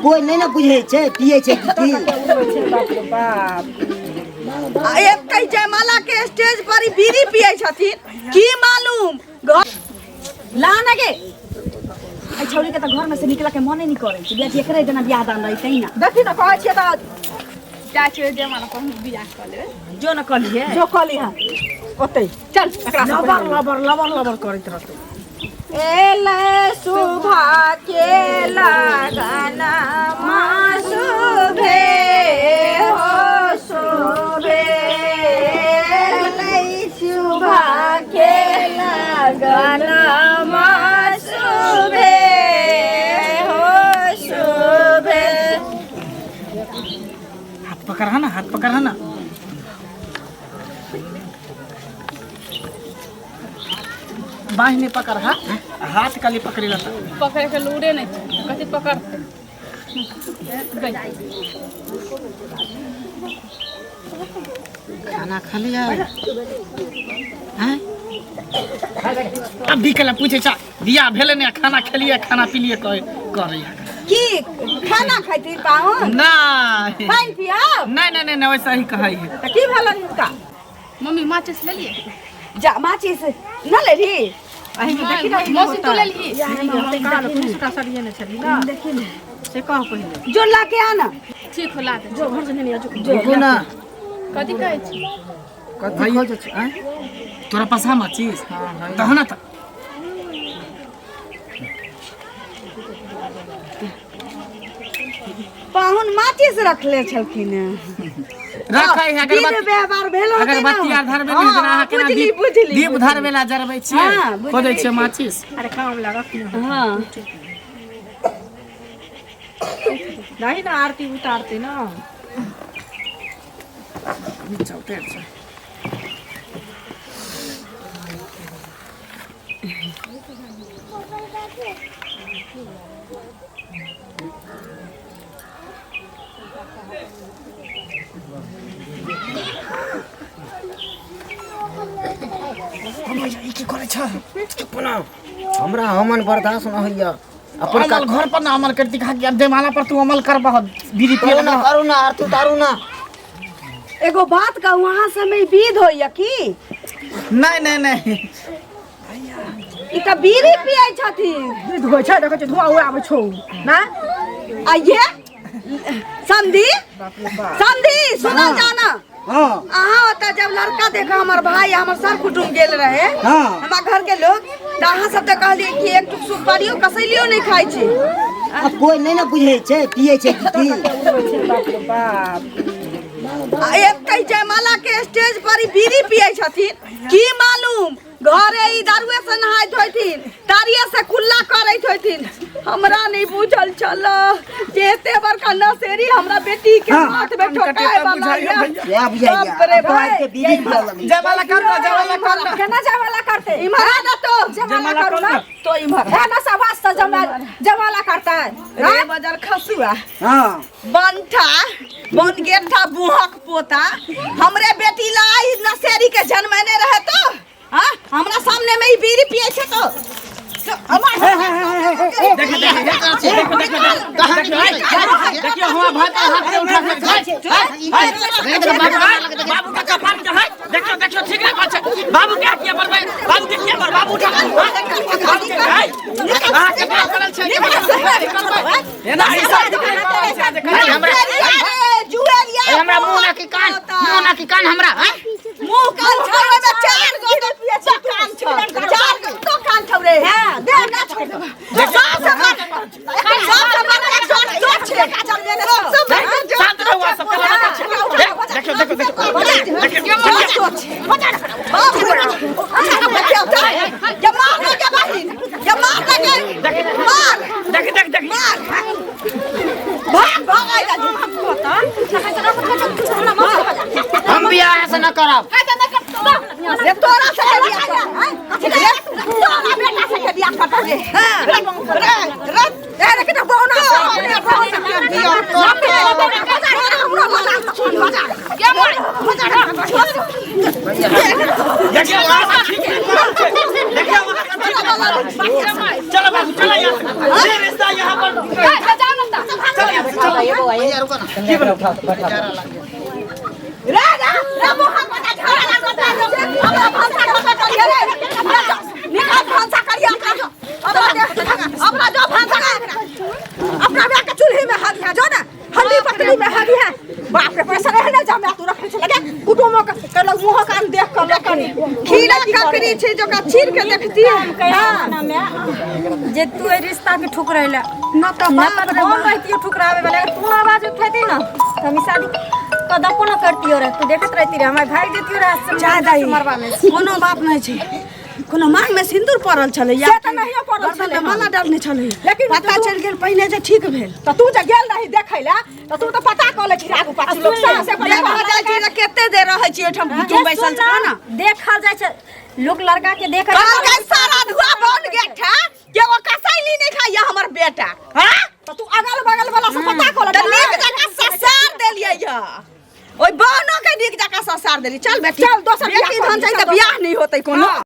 कोई नहीं ना बुझे छै पिए छै की की। बाप रे बाप। आ एते जयमाला के स्टेज पर ई बीड़ी पिए छथिन, की मालूम घर ला ना गे। एहि छौड़ी के तऽ घर में से निकले के मने नहीं करे छै। बेटी एकरे जेना बियाह दान रहितै ना। देखी तऽ कहै छियै तऽ जाइ छियै जयमाला पर हम बियाह कऽ लेबै। जो न कहलिए जो कहली हँ ओतै चल। एकरा से लबर लबर लबर लबर करैत रहतै। एले सुभा के लगना शुभे हो शुभे, एले सुभा के लगना शुभे हो शुभे। हाथ पकड़ ना, हाथ पकड़ ना। बाँहि नहीं पकड़, हा हाथ खाली पकड़ी लता। पकड़े के लूरे नहीं छै, कथी पकड़तै? खाना खा लिया हैं? अब भी कला पूछे चा बियाह भेलै ने, खाना खेलिए खाना पीलिए कहे कह रही है। की खाना खैती पाहुन? नहीं। पानि पियाब? नहीं नहीं नहीं, वैसा ही कहै है। तऽ की भेलनि हुनका? मम्मी, माचिस लेलियै? जा, माचिस न लेली? अहिमे देखी ने। मौसी, तू लेलही? छली ना से कह पहिले। जो ला के आना। ठीक हो, ला दे। जो घर से नेने आ, जो। रुकू ना। कथी कहै छी? कथी खोजै छी आँय? तोरा पास है माचिस? तहन तऽ पाहुन माचिस रखले छलखिन हेँ। रखै है। विध अगरबत्ती व्यवहार भेल होतै ना। अगरबत्ती आर धरबै ने, जेना अहाँ केना बुझली, दीप बुझली, दीप बुझली। धरबै ला जरबै छियै। हाँ, बुझली। खोजै छियै माचिस। अरे काम लागत ने। हाँ। नहीं ना, आरती उतारते ना। चलते छै। ई की करै छ? चुप ना, हमरा हमन बर्दाश्त न होइया अपन। अमल घर पर ना अमल कर दिखा कि अब जयमाला पर तू अमल कर बहुत बीड़ी पिए। करू ना, करू ना, आरती उतारू ना। एगो बात कहूँ, अहाँ समय विध होइया की? नहीं नहीं नहीं। ई तऽ बीड़ी पियै छथिन। दूध होइ छै, देखै छै धुआं उड़ाबै छौ ना। आ ये समधी, समधी, सुनल जाना। हाँ। अहाँ ओतऽ जब लड़का देखा हमर भाई, हमर सर कुटुम्ब गेल रहे। हाँ। हमरा घर के लोग तऽ अहाँ सब तऽ कहलियै कि एक टुक सुपारियो कसैलियो नहि खाइ छै। अब कोई नहीं ना बुझे छै पिए छै की की। बाप रे बाप। आ एते जयमाला के स्टेज पर ई बीड़ी पियै छथिन, की मालूम घरे ई दारुए से नहाइत होथिन, तारिये से कुल्ला करैत होथिन। हमरा नहीं बुझल छल जे एते बड़का नशेरी हमरा बेटी के हाथ में ठोकाए वाला ये। क्या बुझाइया? बाप रे। बाप के बीड़ी पिया लगली। जयमाला कर ना, जयमाला कर ना। केना जयमाला करते? इम्हर आ ना तो। जयमाला करू ना। तो इम्हर। है ना सवास से जयमाला करता है। रे बजर खसुआ। हाँ। बंठा बनगेठा बुहक पोता, हमरे बेटी ला ई नशेरी के जन्मेने रहे तो हाँ हमरा सामने में ई बीड़ी पिए छै तो देखो देखो देखो देखो, देखियो हुआ भाई पर हाथ के उठा के बाबू का कपार के है। देखियो देखियो, ठीक नहीं बात छै। बाबू के किया पर भाई, बाबू के किया पर बाबू उठा बाबू के है अहाँ के का करल छै? एना ऐसा हमरा हमरा मुंह ना की कान, मुंह ना की कान हमरा हैं? मुंह कान छौ, ओहिमे चार गो तो कान छौ, चार गो तो कान छौ रे। हां दे ना, छोड़ देबा। सब से बड़, सब से बड़ एक चोट चोट छै, सब से बड़। शांत रहो सब देखियो देखियो देखियो देखियो। देखियो के मार ना के बहिन के मार ना के मार। देख देख देख। मार, भाग भाग आ जा। हम बियाह से न करब। रे तोरा से के बियाह कर रे, तोरा बेटा से के बियाह कर रे। रे रे ए रे कितना बोना। तोरा के बियाह कर। देखियो वहाँ ठीक नहीं करल छै। देखियो वहाँ ठीक नहीं करल छै। चलो बाबू, चलो यहाँ से। ये रिश्ता यहाँ पर। चलो। भैया रुको ना। बेचारा लाग गेल। रे रे रे मोहन बता झगड़ा लागल छै। हमरा भनसा घर करिए रे। निकाल भनसा करिए अपना जो। अपना दे अपना जो भनसा कर। अपना ब्याह के चूल्हे में हगी है जो ना हल्दी पतली में हगी है। बाप रे पैसा रहे ना जमा तू रखने छे लगे कुटुमो के कहलक मुंह कान देख कर लकनी खीरा ककड़ी छै जो ओकरा चीर के देखतियै। हां जे तू एहि रिश्ता के ठुकरैला न तऽ ना बाप तऽ रे हम बाप। रहितियो ठुकरावे वाला, अगर तू आवाज उठैती ना तऽ हम ई शादी कदपो न करतियो रहे। तू देखत रहती रहे, हमरा भागि जैतियो रहे हाथ से चाय दाई मरवा में। कोनो बात नहि छै। कोनो मांग में सिंदूर पड़ल छलै या से तऽ नहियो पड़ल गर्दन में छलै। माला डालने छलै। लेकिन पता तू- चलि गेल पहिने जे ठीक भेल। तऽ तू जे गेल रही देखै ला तऽ तू तऽ पता कऽ लै छी आगू पाछू लोक सुन ले, से देखल जाइ छै जे कते देर रहै छी ओहिठाम कुटुम बैसल छै ना। देखल जाइ छै लोक लड़का के देख। कहलकै सारा धुआ बन गेल ठा के ओ कसैली नहि खाइया हमर बेटा। हां तऽ तू अगल बगल वाला से पता कऽ ले। तऽ नीक जकाँ ससार देलियै य। ओहि बहनो के नीक जकाँ ससार देलियै। चल बेटी चल, दोसर बियाह बेटी कऽ धन ली, छै चल तऽ बियाह नहि होतै कोनो।